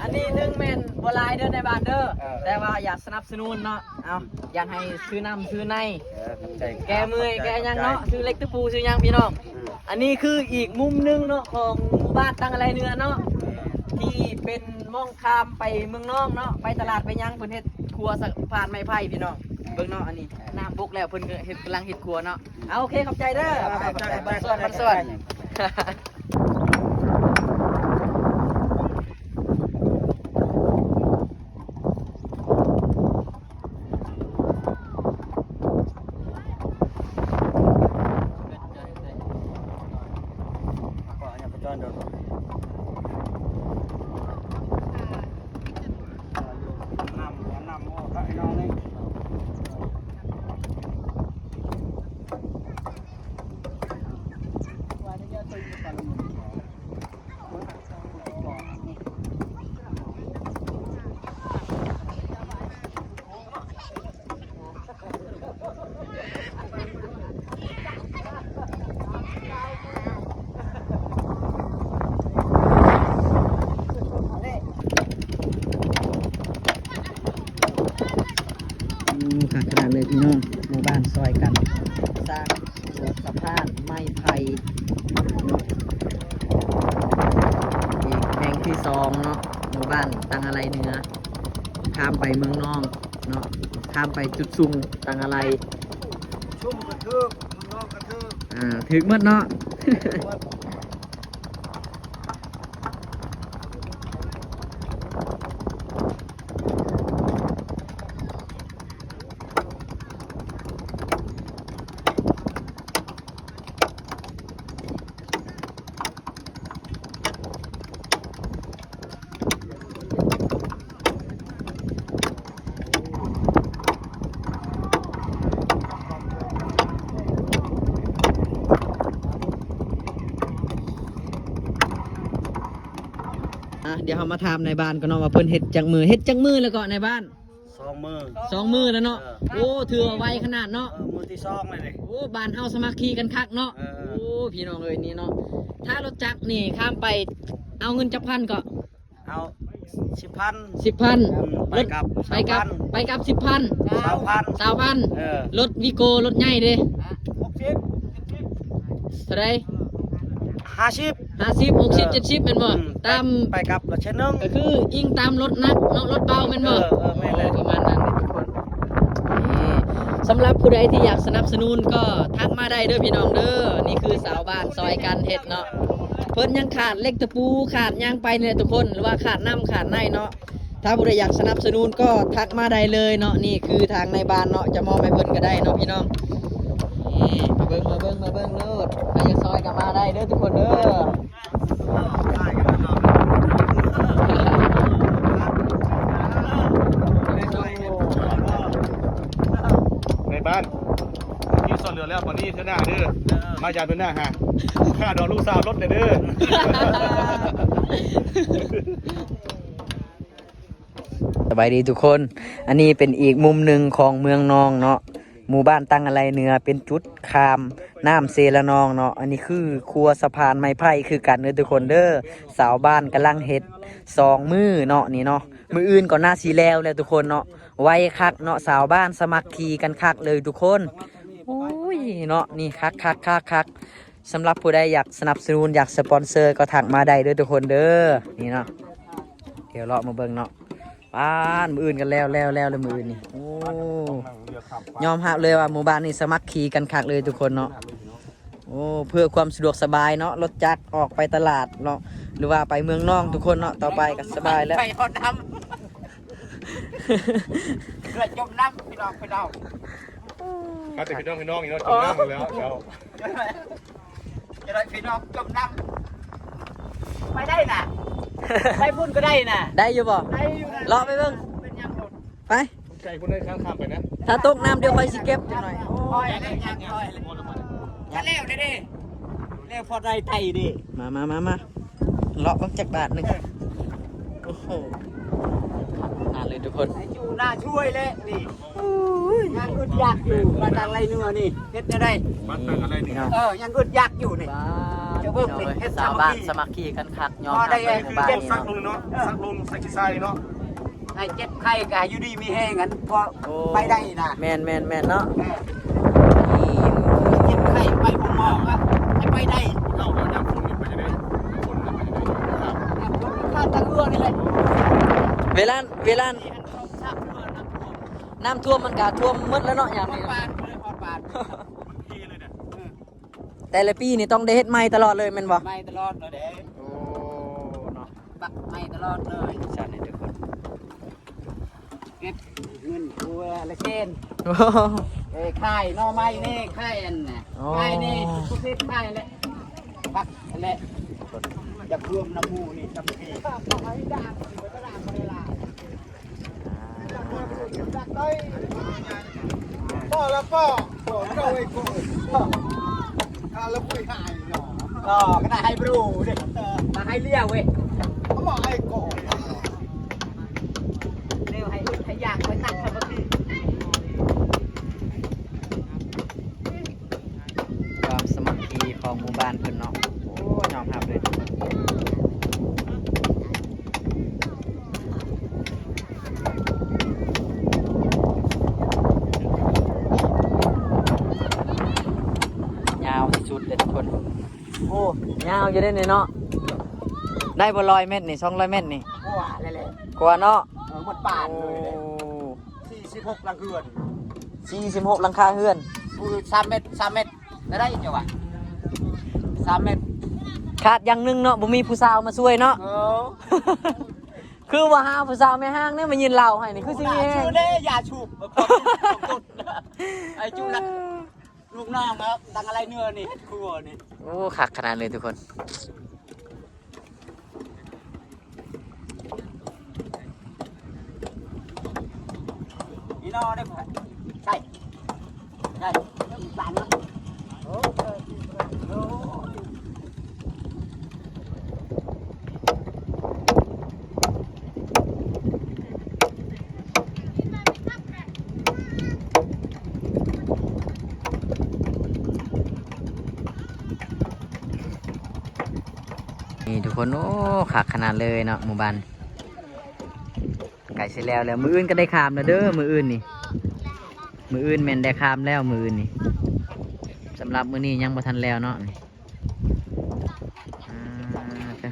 ອັນນີ້ໜຶ່ງແມ່ນບໍ່ຫຼາຍເດີໃນບ້ານເດີ ເອີ ແຕ່ວ່າຢາກສະໜັບສະໜູນເນາະ ເອົາ ຢາກໃຫ້ຊື້ນ້ຳຊື້ໃນ ເອີ ຂອບໃຈ ແກ້ເມື່ອຍແກ້ຫຍັງເນາະ ຊື້ເຫຼັກຕະປູຊື້ຫຍັງພີ່ນ້ອງ. ອືມ ອັນນີ້ຄືອີກມຸມໜຶ່ງເນາະ ຂອງໝູ່ບ້ານຕັງອາໄລເໜືອເນາະ ທີ່ເປັນມອງຂ້າມໄປເມືອງນອງເນາະ ໄປຕະຫຼາດໄປຫຍັງ ເພິ່ນເຮັດຂົວສະພານໄມ້ໄຜ່ພີ່ນ້ອງ ເບິ່ງເນາະ ອັນນີ້ນ້ຳບົກແລ້ວ ເພິ່ນກໍເຮັດ ກຳລັງເຮັດຂົວເນາະ. ເອົາ ໂອເຄ ຂອບໃຈເດີ ເອີ ຂອບໃຈ ຂອບໃຈ ມັນສວນ ມັນສວນ. ໂອ້ ຄັກຂະໜາດເລີຍພີ່ນ້ອງ ໝູ່ບ້ານຊ່ອຍກັນສ້າງ ສະພານໄມ້ໄຜ່ເນາະ ອີກແຫ່ງທີສອງເນາະ ໝູ່ບ້ານຕັງອາໄລເໜືອ ຂ້າມໄປເມືອງນອງເນາະ ຂ້າມໄປຈຸດຊຸ່ງຕັງອາໄລ ຊຸ່ງກໍຖືກ ເມືອງນອງກໍຖືກ ອ່າ ຖືກໝົດເນາະ ຖືກໝົດ. ອ່ະ ດຽວເຮົາມາຖາມນາຍບ້ານກ່ອນເນາະ ວ່າເພິ່ນເຮັດຈັກມື້ ເຮັດຈັກມື້ແລ້ວເກາະນາຍບ້ານ? ສອງມື້ ສອງມື້ແລ້ວເນາະ ເອີ ໂອ້ ຖືວ່າໄວຂະໜາດເນາະ ເອີ ມື້ທີສອງແລ້ວນີ້ ໂອ້ ບ້ານເຮົາສາມັກຄີກັນຄັກເນາະ ເອີ ໂອ້ ພີ່ນ້ອງເອີຍ ນີ້ເນາະ ຖ້າລົດຈັກນີ້ຂ້າມໄປ ເອົາເງິນຈັກພັນເກາະ? ເອົາສິບພັນ ສິບພັນ ອືມ ໄປກັບ ໄປກັບ ຊາວພັນ ໄປກັບສິບພັນ ຊາວພັນ ຊາວພັນ ເອີ ລົດວີໂກ້ ລົດໃຫຍ່ເດ້ ຫົກສິບ ເທົ່າໃດ? ຫ້າສິບ ຫ້າສິບ ຫົກສິບ ເອີ ເຈັດສິບ ແມ່ນບໍ່? ອືມ ຕາມ ໄປກັບລະເຊນໜຶ່ງ ກໍຄືອີງຕາມລົດໜັກເນາະ ລົດເບົາແມ່ນບໍ່? ເອີ ເອີ ແມ່ນແຫຼະ ປະມານນັ້ນທຸກຄົນ ນີ້ ສຳລັບຜູ້ໃດທີ່ຢາກສະໜັບສະໜູນກໍທັກມາໄດ້ເດີພີ່ນ້ອງເດີ ນີ້ຄືຊາວບ້ານຊ່ອຍກັນເຮັດເນາະ ເພິ່ນຍັງຂາດເຫຼັກຕະປູ ຂາດຫຍັງໄປນີ້ແຫຼະທຸກຄົນ ຫຼືວ່າຂາດນ້ຳຂາດໃນເນາະ ຖ້າຜູ້ໃດຢາກສະໜັບສະໜູນກໍທັກມາໄດ້ເລີຍເນາະ ນີ້ຄືທາງນາຍບ້ານເນາະ ຈະມອບໃຫ້ເພິ່ນກໍໄດ້ເນາະພີ່ນ້ອງ ນີ້ ມາເບິ່ງ ມາເບິ່ງ ມາເບິ່ງໂລດ ໃຜຢາກຊ່ອຍກໍມາໄດ້ເດີທຸກຄົນເດີ ນາຍບ້ານ ທີ່ຊ່ອຍເຫຼືອແລ້ວ ບາດນີ້ເທື່ອໜ້າເດີ ມາຢາມເທື່ອໜ້າຫາ ຄ່າດອກລູກສາວລົດແດ່ເດີ. ສະບາຍດີທຸກຄົນ ອັນນີ້ເປັນອີກມຸມໜຶ່ງຂອງເມືອງນອງເນາະ ໝູ່ບ້ານຕັງອາໄລເໜືອ ເປັນຈຸດຂ້າມນ້ຳເຊລະນອງເນາະ ອັນນີ້ຄືຂົວສະພານໄມ້ໄຜ່ຄືກັນເດີທຸກຄົນເດີ ຊາວບ້ານກຳລັງເຮັດສອງມື້ເນາະ ນີ້ເນາະ ມື້ອື່ນກໍໜ້າຊິແລ້ວແລ້ວທຸກຄົນເນາະ ໄວຄັກເນາະ ຊາວບ້ານສາມັກຄີກັນຄັກເລີຍທຸກຄົນ ໂອ້ຍເນາະ ນີ້ຄັກໆໆໆ ສຳລັບຜູ້ໃດຢາກສະໜັບສະໜູນ ຢາກສະປອນເຊີ ກໍທັກມາໄດ້ເດີທຸກຄົນເດີ ນີ້ເນາະ ດຽວເລາະມາເບິ່ງເນາະ ປາດ ມື້ອື່ນກໍແລ້ວ ແລ້ວ ແລ້ວ ແລ້ວມື້ອື່ນນີ້ ໂອ້ ຍອມຮັບເລີຍວ່າໝູ່ບ້ານນີ້ສາມັກຄີກັນຄັກເລີຍທຸກຄົນເນາະ ໂອ້ ເພື່ອຄວາມສະດວກສະບາຍເນາະ ລົດຈັກອອກໄປຕະຫຼາດເນາະ ຫຼືວ່າໄປເມືອງນອງທຸກຄົນເນາະ ຕໍ່ໄປກໍສະບາຍແລ້ວ ໄປຮອດນ້ຳ ເກືອບຈົມນ້ຳ ພີ່ນ້ອງ ພີ່ນ້ອງ ມາແຕ່ພີ່ນ້ອງ ພີ່ນ້ອງ ພີ່ນ້ອງ ຈົມນ້ຳແລ້ວ ເຈົ້າ ຈະໄດ້ພີ່ນ້ອງຈົມນ້ຳ ໄປໄດ້ນະ ໄປພຸ້ນກໍໄດ້ນະ ໄດ້ຢູ່ບໍ່? ໄດ້ຢູ່ນະ ເລາະໄປເບິ່ງ ເປັນຫຍັງໂລດ ໄປ ໃຈພຸ້ນໄດ້ ຂ້າມ ຂ້າມໄປນະ ຖ້າຕົກນ້ຳດຽວຂ້ອຍຊິເກັບຈັກໜ້ອຍ ຄ່ອຍເລີຍ ຄ່ອຍເລີຍ ຈະແລ້ວເດ້ ແລ້ວພໍໄດ້ໄຕ່ເດ້ ມາ ມາ ມາ ມາ ເລາະເບິ່ງຈັກບາດໜຶ່ງ ໂອ້ໂຫ ນານເລີຍທຸກຄົນ ຢູ່ໜ້າຊ່ວຍແຫຼະນີ້ ໂອ້ຍ ຍັງອຶດຢາກຢູ່ ບ້ານຕັງອາໄລເໜືອນີ້ ເຮັດແນວໃດ? ບ້ານຕັງອາໄລເໜືອ ເອີ ຍັງອຶດຢາກຢູ່ນີ້ ບ້ານ ເຈົ້າເບິ່ງ ພີ່ນ້ອງເອີຍ ເຮັດ ຊາວບ້ານສາມັກຄີກັນຄັກ ຍອມຮັບເລີຍໝູ່ບ້ານນີ້ເນາະ ສັກລົງເນາະ ສັກລົງ ສັກຂີ້ຊາຍເນາະ ໃຫ້ເຈັບໄຂ້ກະຢູ່ດີມີແຮງ ອັນພໍໄປໄດ້ນະ ແມ່ນໆໆເນາະ ເຈັບໄຂ້ໄປໂຮງໝໍກະໃຫ້ໄປໄດ້ ເຮົາ ຍາມຝົນນີ້ໄປຈັ່ງໃດ ຍາມຝົນນີ້ໄປຈັ່ງໃດ ຍາມຝົນຂ້າມທາງເຮືອນີ້ແຫຼະ ເວລາ ເວລາ ນ້ຳຖ້ວມມັນກະຖ້ວມໝົດແລ້ວເນາະ ຍາມນີ້ ຮອດບ້ານເລີຍ ຮອດບ້ານ ແຕ່ລະປີນີ້ຕ້ອງໄດ້ເຮັດໃໝ່ຕະຫຼອດເລີຍແມ່ນບໍ່? ໃໝ່ຕະຫຼອດເລີຍເດ້ ໂອ້ ເນາະ ປັກໃໝ່ຕະຫຼອດເລີຍ ຊັ້ນນີ້ທຸກຄົນ ເກັບເງິນຄົວລະແສນ ເອີ ຂາຍໜໍ່ໄມ້ແດ່ ຂາຍອັນນະ ໂອ້ ຂາຍແດ່ ປະເພດຂາຍແຫຼະ ປັກແຫຼະ ຢາກລວມນຳໝູ່ນີ້ ສາມັກຄີ ພໍລະພໍ ພໍລະບໍ່ໄອ້ໂກ ຂ້າລະບໍ່ໃຫ້ເນາະ ກໍ ກໍໄດ້ໃຫ້ບຣູເດ້ ມາໃຫ້ລຽວເວີຍ ເອົາມາໃຫ້ໂກ ແນວໃຫ້ອຶດໃຫ້ຢາກໄວ້ຕັກສາມັກຄີ ຄວາມສາມັກຄີຂອງໝູ່ບ້ານເພິ່ນເນາະ ໂອ້ ຍອມຮັບເລີຍ ຍາວທີ່ສຸດເດ້ທຸກຄົນ ໂອ້ ຍາວຢູ່ເດ້ນີ້ເນາະ ໄດ້ບໍ່ ຮ້ອຍແມັດນີ້ ສອງຮ້ອຍແມັດນີ້ ກວ່າແຫຼະ ກວ່າເນາະ ເອີ ໝົດປານເລີຍເດ້ ໂອ້ ສີ່ສິບຫົກຫຼັງເຮືອນ ສີ່ສິບຫົກຫຼັງຄາເຮືອນ ໂອ້ຍ ສາມແມັດ ສາມແມັດ ໄດ້ເຈົ້າວ່າ ສາມແມັດ ຂາດຢ່າງໜຶ່ງເນາະ ບໍ່ມີຜູ້ສາວມາຊ່ວຍເນາະ ເອີ ຄືວ່າຫາຜູ້ສາວແມ່ຮ້າງແດ່ມາຢືນເລົ່າໃຫ້ນີ້ ຄືຊິມີແຮງ ຢາສູບ ໄອ້ຈຸລະ ລູກນ້ອງມາຕັ້ງອາໄລເນື້ອນີ້ ຄົວນີ້ ໂອ້ ຄັກຂະໜາດເລີຍທຸກຄົນ. ນີ້ທຸກຄົນ ໂອ້ ຄັກຂະໜາດເລີຍເນາະ ໝູ່ບ້ານ ໃກ້ຊິແລ້ວແລ້ວ ມື້ອື່ນກໍໄດ້ຂ້າມແລ້ວເດີ ມື້ອື່ນນີ້ ມື້ອື່ນແມ່ນໄດ້ຂ້າມແລ້ວ ມື້ອື່ນນີ້ ສຳລັບມື້ນີ້ຍັງບໍ່ທັນແລ້ວເນາະ ນີ້ ອ່າ ເດີ ນີ້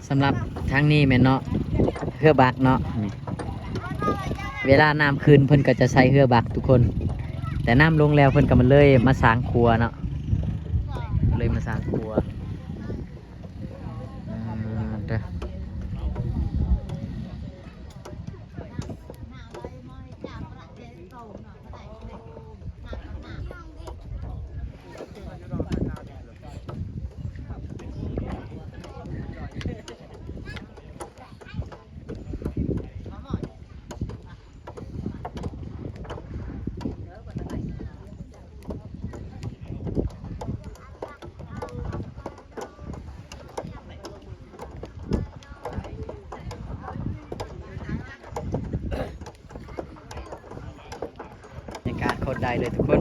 ສຳລັບທາງນີ້ແມ່ນເນາະ ເຮືອບັກເນາະ ນີ້ ເວລານ້ຳຂຶ້ນເພິ່ນກໍຈະໃຊ້ເຮືອບັກທຸກຄົນ ແຕ່ນ້ຳລົງແລ້ວເພິ່ນກໍມາເລີຍມາສ້າງຂົວເນາະ ເລີຍມາສ້າງຂົວ ອ່າ ເດີ. ບັນຍາກາດໂຄດໄດ້ເລີຍທຸກຄົນ.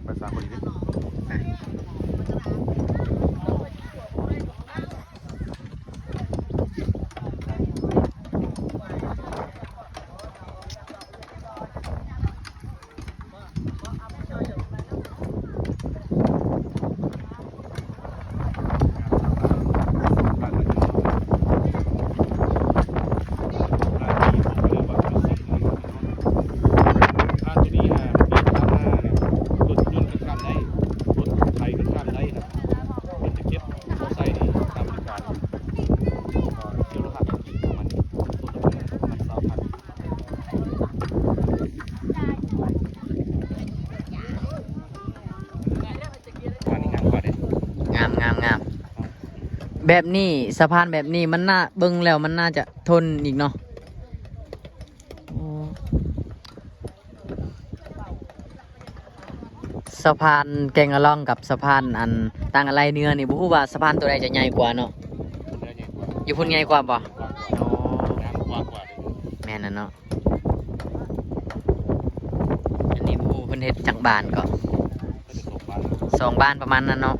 ໄປສາມຄົນອີກເດ້. ໄ ແບບນີ້ ສະພານແບບນີ້ມັນໜ້າ ເບິ່ງແລ້ວມັນໜ້າຈະທົນອີກເນາະ. ໂອ້ ສະພານແກງກະລ່ອງກັບສະພານອັນຕ່າງອາໄລເໜືອນີ້ ບໍ່ຮູ້ວ່າສະພານໂຕໃດຈະໃຫຍ່ກວ່າເນາະ? ເໜືອໃຫຍ່ກວ່າ. ຢູ່ພຸ້ນໃຫຍ່ກວ່າບໍ່? ກວ້າງກວ່າ. ໂອ້ ກວ້າງກວ່າເດ້. ແມ່ນແຫຼະເນາະ. ອັນນີ້ບໍ່ຮູ້ເພິ່ນເຮັດຈັກບານເກາະ? ເຮັດໄດ້ສອງບານ. ສອງບານປະມານນັ້ນເນາະ.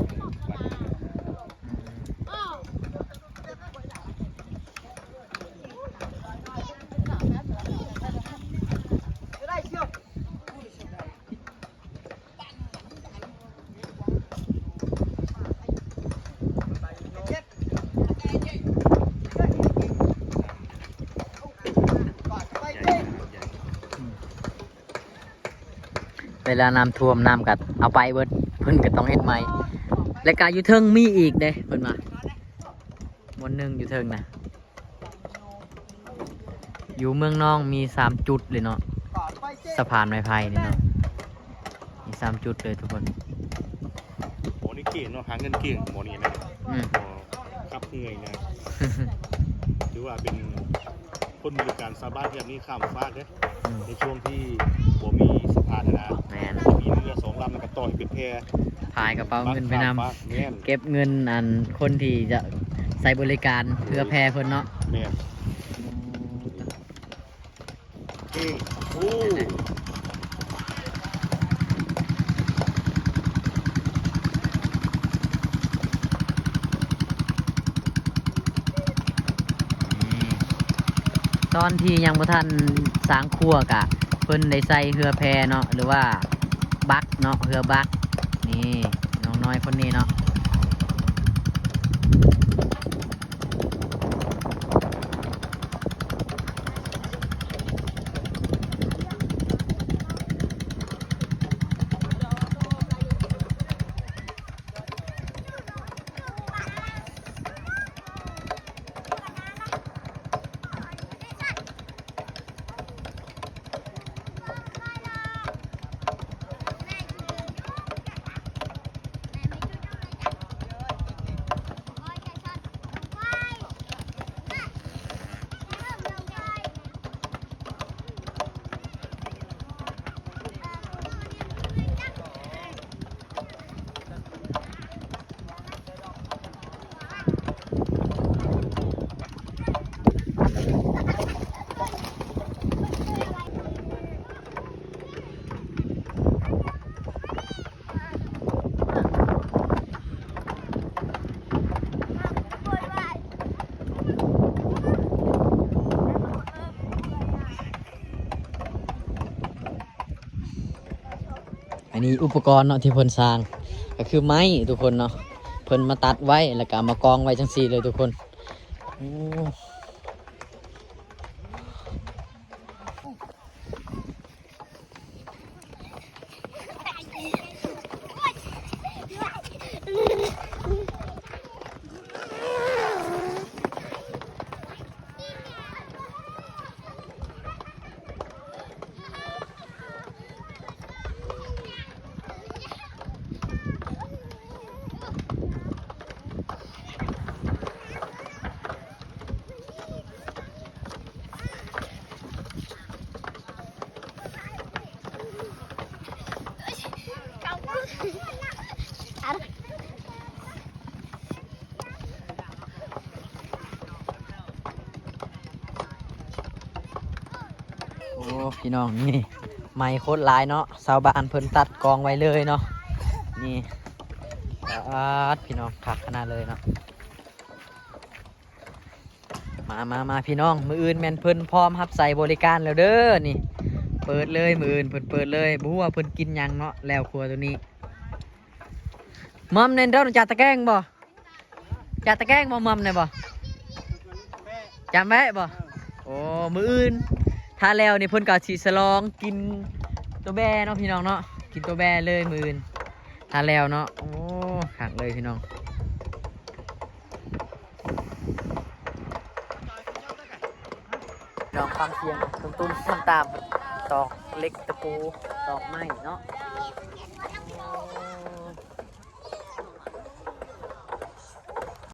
ເວລານ້ຳຖ້ວມ ນ້ຳກໍເອົາໄປເບິດ ເພິ່ນກໍຕ້ອງເຮັດໃໝ່. ແລ້ວກໍຢູ່ເທິງມີອີກເດ້ ເພິ່ນວ່າ ບ່ອນໜຶ່ງຢູ່ເທິງນະ. ຢູ່ເມືອງນອງມີສາມຈຸດເລີຍເນາະ ສະພານໄມ້ໄຜ່ນີ້ເນາະ ມີສາມຈຸດເລີຍທຸກຄົນ. ໝໍນີ້ເກັ່ງເນາະ ຫາເງິນເກັ່ງໝໍນີ້ນະ. ອືມ ບໍ່ຂັບເມື່ອຍນະ ຖືວ່າເປັນຄົນບໍລິການຊາວບ້ານແຖບນີ້ຂ້າມຟາກເດ້. ອືມ ໃນຊ່ວງທີ່ບໍ່ມີສະພານນະ. ແມ່ນ ມີເຮືອສອງລຳ ແລ້ວກໍຕໍ່ໃຫ້ເປັນແພ ພາຍກະເປົາເງິນໄປນຳ. ແມ່ນ ເກັບເງິນອັນຄົນທີ່ຈະໃຊ້ບໍລິການເຮືອແພເພິ່ນເນາະ. ແມ່ນ ເກັ່ງ. ໂອ້ ອືມ ຕອນທີ່ຍັງບໍ່ທັນສ້າງຂົວກະ ເພິ່ນໄດ້ໃຊ້ເຮືອແພເນາະ ຫຼືວ່າບັກເນາະ ເຮືອບັກ. ນີ້ ນ້ອງນ້ອຍຄົນນີ້ເນາະ. ອັນນີ້ອຸປະກອນເນາະທີ່ເພິ່ນສ້າງ ກໍຄືໄມ້ທຸກຄົນເນາະ ເພິ່ນມາຕັດໄວ້ ແລ້ວກໍເອົາມາກອງໄວ້ຈັ່ງຊີ້ເລີຍທຸກຄົນ. ໂອ້. ໂອ້ ພີ່ນ້ອງ ນີ້ໄມ້ໂຄດຫຼາຍເນາະ ຊາວບ້ານເພິ່ນຕັດກອງໄວ້ເລີຍເນາະ. ນີ້ ປາດ ພີ່ນ້ອງ ຄັກຂະໜາດເລີຍເນາະ. ມາ ມາ ມາ ພີ່ນ້ອງ ມື້ອື່ນແມ່ນເພິ່ນພ້ອມຮັບໃຊ້ບໍລິການແລ້ວເດີ. ນີ້ ເປີດເລີຍ ມື້ອື່ນເພິ່ນເປີດເລີຍ. ບໍ່ຮູ້ວ່າເພິ່ນກິນຫຍັງເນາະ ແລ້ວຄົວໂຕນີ້. ໝ່ອມແມ່ນເຈົ້າຈາດຕະແກງບໍ່? ຈາດຕະແກງບໍ່ ໝ່ອມແນ່ບໍ່? ຈຳໄວ້ບໍ່? ໂອ້ ມື້ອື່ນ ຖ້າແລ້ວນີ້ເພິ່ນກໍຊິສະຫຼອງກິນໂຕແບ້ເນາະ ພີ່ນ້ອງເນາະ. ກິນໂຕແບ້ເລີຍມື້ອື່ນ ຖ້າແລ້ວເນາະ. ໂອ້ ຄັກເລີຍ ພີ່ນ້ອງ. ນ້ອງຟັງສຽງຕຸ້ມໆ ຕາມໆ ຕອກເຫຼັກຕະປູ ຕອກໄມ້ເນາະ.